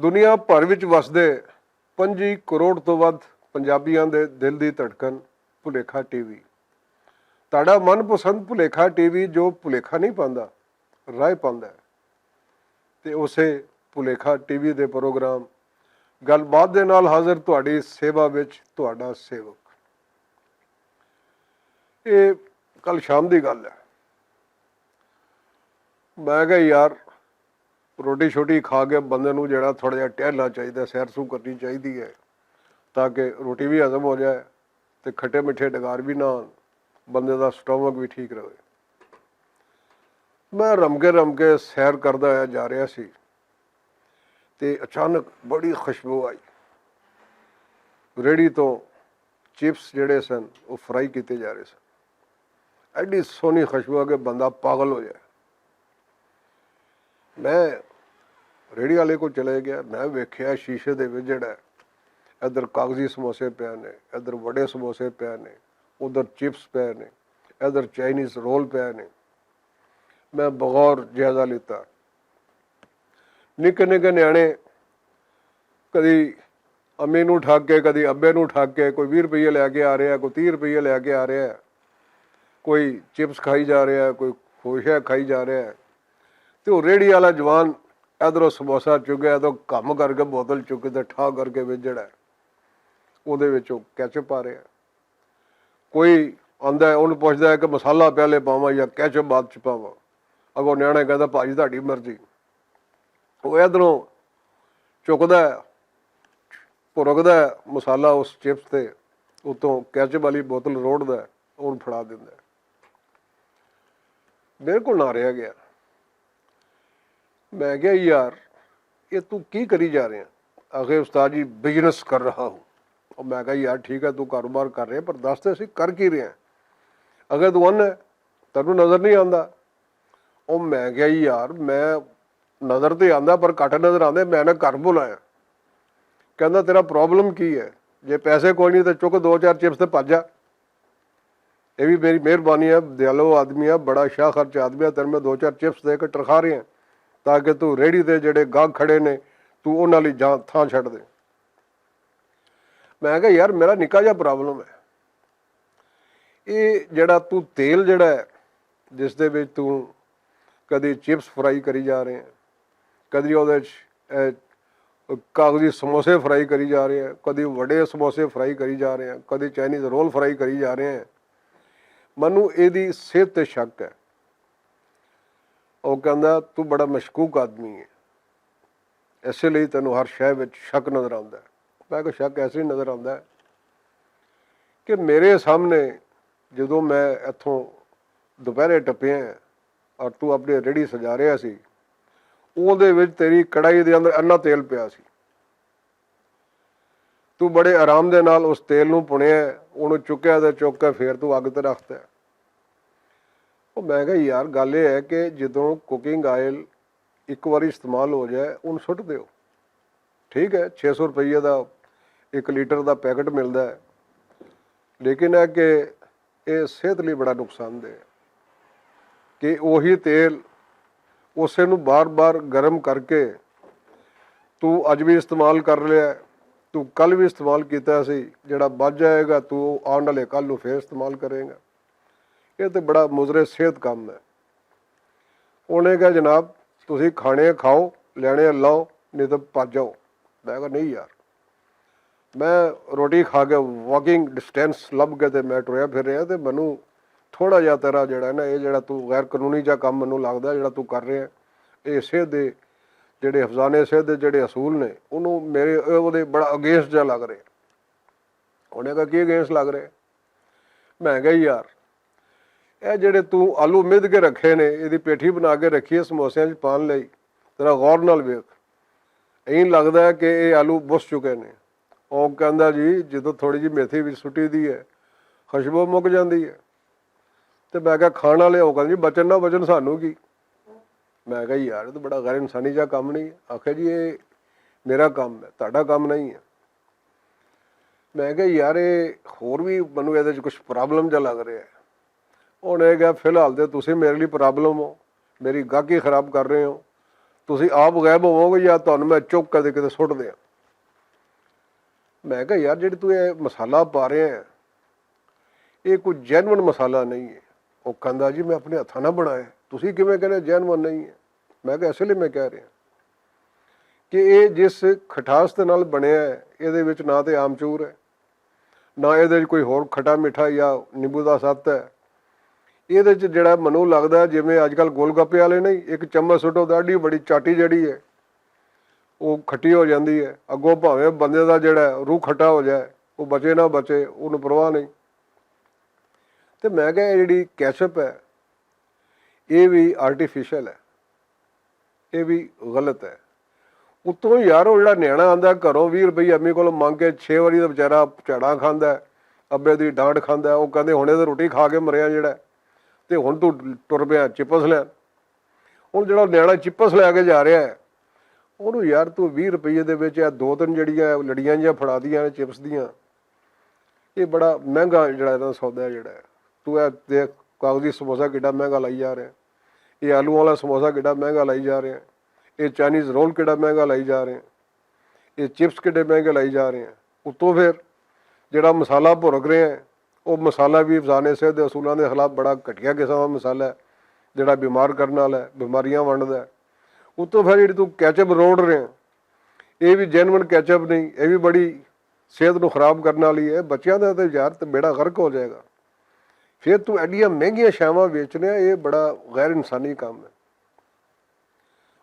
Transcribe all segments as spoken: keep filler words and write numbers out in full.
دنیا بھر وچ وسدے پنجی کروڑ توں ودھ پنجابیاں دے دل دی دھڑکن، بھلیکھا ٹی وی۔ تہاڈا من پسند بھلیکھا ٹی وی، جو بھلیکھا نہیں پاندا، رائے پاندا ہے۔ تے اسے بھلیکھا ٹی وی دے پروگرام گل بات دے نال حاضر تہاڈی سیوا وچ تہاڈا سیوک۔ اے کل شام دی گل ہے۔ میں کہا، یار، روٹی شوٹی کھا کے بندے نوں جڑا تھوڑا جہا ٹہلنا چاہیدا، سیر سو کرنی چاہیدی ہے، تاکہ روٹی بھی ہضم ہو جائے تے کھٹے مٹھے ڈگار بھی نہ آن، بندے دا سٹمک بھی ٹھیک رہے۔ میں رم کے رم کے سیر کردا ہویا جا رہا سی تے اچانک بڑی خوشبو آئی۔ ریڑھی تو چپس جڑے سن، وہ فرائی کیتے جا رہے سن۔ ایڈی سونی خوشبو آ کہ بندہ پاگل ہو جائے۔ میں ریڑھی والے کو چلے گیا، میں ویکھیا شیشے دے وچ جڑا ہے، ادھر کاغذی سموسے پے نے، ادھر وڈے سموسے پے نے، ادھر چپس پے نے، ادھر چائنیز رول پے نے۔ میں بغور جائزہ لیتا۔ نکے نکے نیانے کدی امی نوں ٹھگ کے، کدی ابے نوں ٹھگ کے، کوئی ویہہ روپیے لے کے آ رہا ہے، کوئی تیہہ روپیے لے کے آ رہا ہے، کوئی چپس کھائی جا رہا ہے، کوئی خوشہ کھائی جا رہا ہے۔ تے او ریڑھی والا جوان ادھروں سموسا چگیا، ادھروں کم کر کے بوتل چکی تے ٹھا کر کے وچ جڑا ہے، اوہدے وچ او کیچپ پا رہا ہے۔ کوئی آندا ہے، انہوں پوچھدا ہے کہ مسالہ پہلے پاواں یا کیچپ بعد چ پاواں؟ اگوں نیانا کہندا، بھائی، تہاڈی مرضی۔ وہ ادھروں چکدا ہے، پرکدا ہے مسالہ اس چپس تے، اتوں کیچپ والی بوتل روڑدا ہے، اور پھڑا دیندا ہے۔ میرے کول نہ رہیا گیا۔ میں کہیا، یار، یہ تو کی کری جا رہے ہیں؟ آخر استاد جی، بزنس کر رہا ہوں۔ اور میں کہا، یار، ٹھیک ہے، تو کاروبار کر رہے ہیں، پر دس تے اسی کر کی رہے ہیں؟ اگر تو ان ہے، تینوں نظر نہیں آندا۔ او میں کہیا، یار، میں نظر تے آندا، پر گھٹ نظر آندے، میں نے گھر بلایا۔ کہندا، تیرا پرابلم کی ہے؟ جے پیسے کوئی نہیں تے چک دو چار چپس تے بھج جا۔ یہ بھی میری مہربانی ہے، دیالو آدمی ہے، بڑا شاہ خرچ آدمی ہے، تیرے میں دو چار چپس دے کے ٹرخا رہے ہیں، تاکہ تو ریڑھی تے جڑے گاہک کھڑے نے، تو انہاں لئی جان تھاں چھڈ دے۔ میں کہا، یار، میرا نکا جا پرابلم ہے۔ یہ جڑا تو تیل جڑا ہے، جس دے وچ تو کدی چپس فرائی کری جا رہے ہیں، کدی اودے وچ، اے، کاغذی سموسے فرائی کری جا رہے ہیں، کدی وڈے سموسے فرائی کری جا رہے ہیں، کدی چائنیز رول فرائی کری جا رہے ہیں۔ مینوں ایہدی صحت تے شک ہے۔ او کہندا، تو بڑا مشکوک آدمی ہے، اسے لئی تینوں ہر شے وچ شک نظر آندا ہے۔ میں کہا، شک ایسے نظر آندا ہے کہ میرے سامنے جدوں میں اتھوں دوپہرے ٹپیا ہاں اور تو اپنی ریڑھی سجا رہیا سی، اوہدے وچ تیری کڑاہی دے اندر اینا تیل پیا سی۔ تو بڑے آرام دے نال اس تیل نوں پنیا ہے، انہوں چکیا تے چک کے فیر تو اگ تے رکھتا ہے۔ او میں کہا، یار، گل یہ ہے کہ جدوں کوکنگ آئل اک واری استعمال ہو جائے، انہوں سٹ دیو۔ ٹھیک ہے، چھ سو روپیے دا اک لیٹر دا پیکٹ ملدا ہے، لیکن ہے کہ یہ صحت لئی بڑا نقصان دہ ہے کہ وہی تیل اسے نوں بار بار گرم کر کے تو اج بھی استعمال کر لیا ہے، تو کل بھی استعمال کیتا سی، جڑا بچ جائے گا تو آن والے کل نوں فیر استعمال کرے گا۔ یہ تے بڑا مضر صحت کم ہے۔ انہیں کہا، جناب، تسی کھانے کھاؤ، لینے لاؤ، نہیں تو بھج جاؤ۔ میں کہا، نہیں یار، میں روٹی کھا کے واکنگ ڈسٹینس لب کے تے میں ٹریا پھر رہا تے مینوں تھوڑا جہا تیرا جڑا ہے نا، یہ جڑا تو غیر قانونی جا کام مینوں لگدا ہے جڑا تو کر رہا ہے، یہ صحت دے جڑے حفظان صحت دے جڑے اصول نے، انہوں میرے، اے، اودے بڑا اگینسٹ جا لگ رہے۔ انہیں کہا، کی اگینسٹ لگ رہے؟ میں کہا، یار، اے جڑے تو آلو مد کے رکھے نے، ایہدی پیٹھی بنا کے رکھی ہے سموسیاں چ پان لئی، ذرا غور نال ویکھ، این لگدا ہے کہ اے آلو بس چکے نے۔ او کہندا، جی، جدوں تھوڑی جی میتھی وچ سٹی دی ہے، خوشبو مک جاندی ہے۔ تے میں کہا، کھان والے ہو کہندے، جی، بچن نہ بچن، سانوں کی؟ میں کہا، یار، یہ تو بڑا غیر انسانی جا کام نہیں ہے۔ آکھیا، جی، یہ میرا کام ہے، تہاڈا کام نہیں ہے۔ میں کہا، یار، یہ ہور بھی مینوں ایہدے وچ کچھ پرابلم جا لگ رہا ہے۔ ہن یہ کہا، فی الحال تے تسی میرے لئی پرابلم ہو، میری گاہکی خراب کر رہے ہو، تسی آپ غائب ہوو گے یا تہانوں میں چک کر دے کتے سٹ دیاں۔ میں کہا، یار، جڑی تو یہ مسالہ پا رہے ہیں، یہ کوئی جینون مسالہ نہیں ہے۔ وہ کہندا، جی، میں اپنے ہتھاں نہ بنایا۔ تسی کیویں کہنے جینون نہیں ہے؟ میں کہا، اس لیے میں کہہ رہا کہ یہ جس کھٹاس دے نال بنیا ہے، یہ دے وچ نہ تے آمچور ہے، نہ یہ دے وچ کوئی ہور کھٹا میٹھا یا نیبو دا سات ہے۔ یہ دے وچ جڑا منو لگدا ہے، جویں اج کل گول گپے والے نہیں، ایک چمچ سٹو تے ایڈی بڑی چاٹی جڑی ہے، وہ کھٹی ہو جاندی ہے۔ اگوں بھاویں بندے دا جڑا ہے، روح کھٹا ہو جائے، وہ بچے نہ بچے، انہوں پرواہ نہیں۔ تے میں کہا، یہ جڑی کیچپ ہے، یہ بھی آرٹیفیشل ہے، یہ بھی غلط ہے۔ اتوں یار، وہ جڑا نیانا آندا گھروں، ویہہ روپے امی کولوں منگ کے چھ واری تے بیچارہ جھاڑاں کھاندا ہے، ابے دی ڈانٹ کھاندا ہے۔ وہ کہندے، "ہن اے تے روٹی کھا کے مریا جڑا ہے، تے ہن توں ٹر پیا چپس لین۔" ہن جڑا نیانا چپس لے کے جا رہا ہے، اونوں یار، توں ویہہ روپے دے وچ اے دو تن جڑیاں لڑیاں جیاں فڑا دیاں نے چپس دیاں۔ یہ بڑا مہنگا جڑا انہاں دا سودا ہے جڑا ہے۔ تو اے دیکھ، کاغذی سموسہ کڈا مہنگا لائی جا رہے ہیں، یہ آلو والا سموسہ کڈا مہنگا لائی جا رہے ہیں، یہ چائنیز رول کڈا مہنگا لائی جا رہے ہیں، یہ چپس کڈے مہنگے لائی جا رہے ہیں۔ اتوں پھر جڑا مسالہ بھرک رہے ہیں، وہ مسالہ بھی افسانے سے دے اصولاں دے خلاف بڑا گھٹیا قسم دا مسالہ ہے، جڑا بیمار کرن والا ہے، بیماریاں ونڈدا ہے۔ اتوں پھر جڑی تو کیچپ روڑ رہے ہیں، یہ بھی جینون کیچپ نہیں، یہ بھی بڑی صحت نوں خراب کرن والی ہے۔ بچیاں دا تے یار تے بیڑا غرق ہو جائے گا۔ پھر تو ایڈیاں مہنگیاں شیواں ویچنے، یہ بڑا غیر انسانی کام ہے۔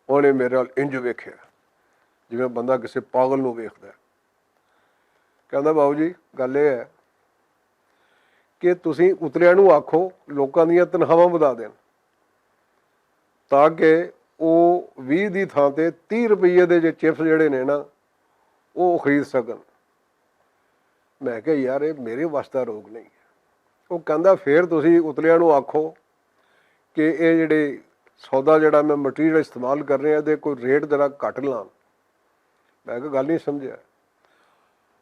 انہیں میرے نال انج ویکھیا، جویں بندہ کسے پاگل نوں ویکھدا ہے۔ کہندا، "بابو جی، گل یہ ہے کہ تسی اتلیاں نوں آکھو، لوکاں دیاں تنخواہاں ودھا دین، تاکہ او ویہہ دی تھاں تے تیہہ روپیے دے جے چپس جڑے نے نا، او خرید سکن۔" میں کہا، "یار، اے میرے واسطے روگ نہیں ہے۔" او کہندا، "فیر تسی اتلیاں نوں آکھو کہ اے جڑے سودا جڑا میں مٹیریل استعمال کر رہے ہیں، تے کوئی ریٹ ذرا گھٹ لان۔" میں کہا، "گل نہیں سمجھیا۔"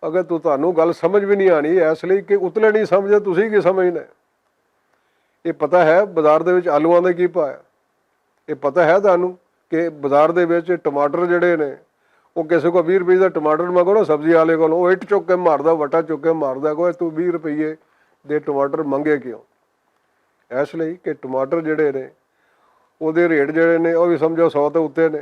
اگر تو تانوں گل سمجھ بھی نہیں آنی، اس لیے کہ اتلے نہیں سمجھے، تسی کی سمجھنا ہے؟ یہ پتہ ہے بازار دے وچ آلوواں دا کی بھا ہے؟ یہ پتہ ہے تانوں کہ بازار دے وچ ٹماٹر جڑے نے، وہ کسے کو ویہہ روپے دا ٹماٹر منگو نا سبزی والے کولوں، وہ اٹ چک کے ماردا، وٹا چک کے ماردا، کوئی تو ویہہ روپے دے ٹماٹر منگے کیوں؟ اس لیے کہ ٹماٹر جڑے نے، وہ دے ریٹ جڑے نے، وہ بھی سمجھو سو تے اُتے نے۔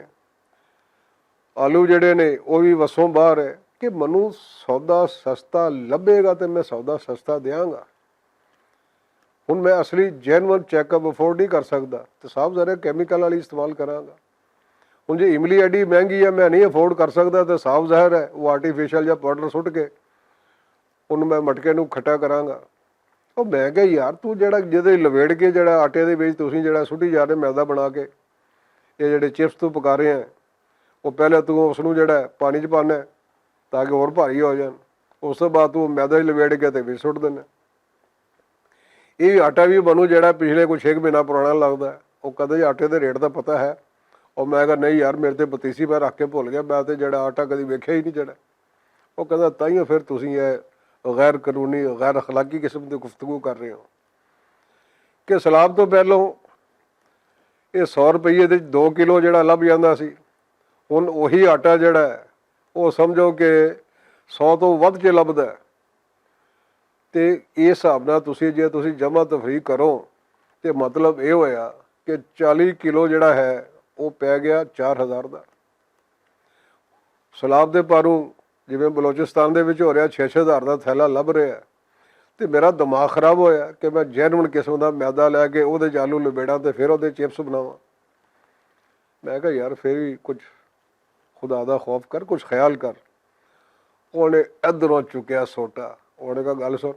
آلو جڑے نے، وہ بھی وسوں باہر ہے کہ مینوں سودا سستا لبھے گا تے میں سودا سستا دیاں گا۔ ہن میں اصلی جینون چیک اپ افورڈ نہیں کر سکدا، تے صاف ظاہر ہے کیمیکل والی استعمال کراں گا۔ ہن جے املی ایڈی مہنگی ہے، میں نہیں افورڈ کر سکدا، تے صاف ظاہر ہے وہ آرٹیفیشل یا پاؤڈر سٹ کے انہوں میں مٹکے نوں کھٹا کراں گا۔ او میں کہا، "یار، تو جڑا جدے لویڑ کے جڑا آٹے دے وچ تسی جڑا سٹی جا رہے میدا بنا کے، یہ جڑے چپس تو پکا رہے ہیں، وہ پہلے تو اس نوں جڑا ہے پانی چ پانا ہے تاکہ اور بھاری ہو جان، اس تو بعد تو میدا ہی لویڑ کے تے وچ سٹ دینا۔" یہ آٹا بھی بنو جڑا پچھلے کچھ ایک مہینہ پرانا لگدا ہے۔ وہ کہدا، "جی، آٹے دے ریٹ دا پتہ ہے؟" اور میں کہا، "نہیں یار، میرے تے پتیسی میں رکھ کے بھول گیا، میں تے جڑا آٹا کدی ویکھیا ہی نہیں جڑا۔" وہ کہدا، "تائیوں پھر تسی یہ غیر قانونی، غیر اخلاقی قسم دی گفتگو کر رہے ہو کہ سلاب تو پہلوں یہ سو روپیے دے دو کلو جڑا لب جاندا سی، ہن وہی آٹا جڑا ہے، وہ سمجھو کہ سو تو ودھ کے لبدا ہے۔" تے اس حساب نال تسی، جے تسی جمع تفریق کرو، تے مطلب اے ہویا کہ چالی کلو جڑا ہے، او پے گیا چار ہزار دا۔ سلاب دے پاروں، جویں بلوچستان دے وچ ہو رہیا، چھ چھ ہزار دا تھیلا لب رہیا ہے۔ تے میرا دماغ خراب ہویا کہ میں جینون قسم دا میدا لے کے او دے جالو لبیڑاں تے پھر او دے چپس بناواں۔ میں کہا، "یار، پھر بھی کچھ خدا دا خوف کر، کچھ خیال کر۔" انہیں ادھروں چکیا سوٹا، انہیں کہا، "گل سن،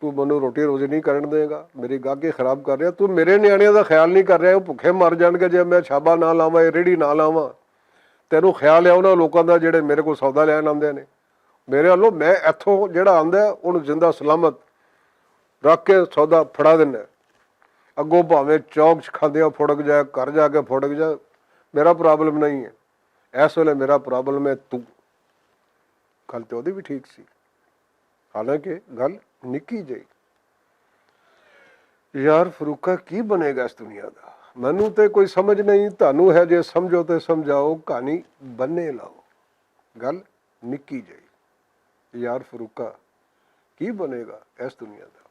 تو مینوں روٹی روزی نہیں کرن دے گا، میری گاہکی خراب کر رہا، تو میرے نیانے دا خیال نہیں کر رہا، وہ بھکھے مر جان گے جے میں چھابا نہ لاواں، یہ ریڑھی نہ لاواں۔ تینوں خیال ہے انہاں لوکاں دا جڑے میرے کول سودا لین آندے نے؟ میرے والوں میں اتھوں جڑا آندا ہے، انہوں زندہ سلامت رکھ کے سودا پھڑا دینا ہے۔ اگوں بھاویں چوک چ کھاندیاں پھڑک جائے، گھر جا کے پھڑک جائے، میرا پرابلم نہیں ہے۔ اس ویلے میرا پرابلم ہے تو۔" گل تے اودی بھی ٹھیک سی، حالانکہ گل نکی جئی۔ یار فروقہ، کی بنے گا اس دنیا دا؟ مینوں تے کوئی سمجھ نہیں، تہانوں ہے جے سمجھو تے سمجھاؤ، کہانی بنے لاؤ۔ گل نکی جئی۔ یار فروقہ، کی بنے گا اس دنیا دا؟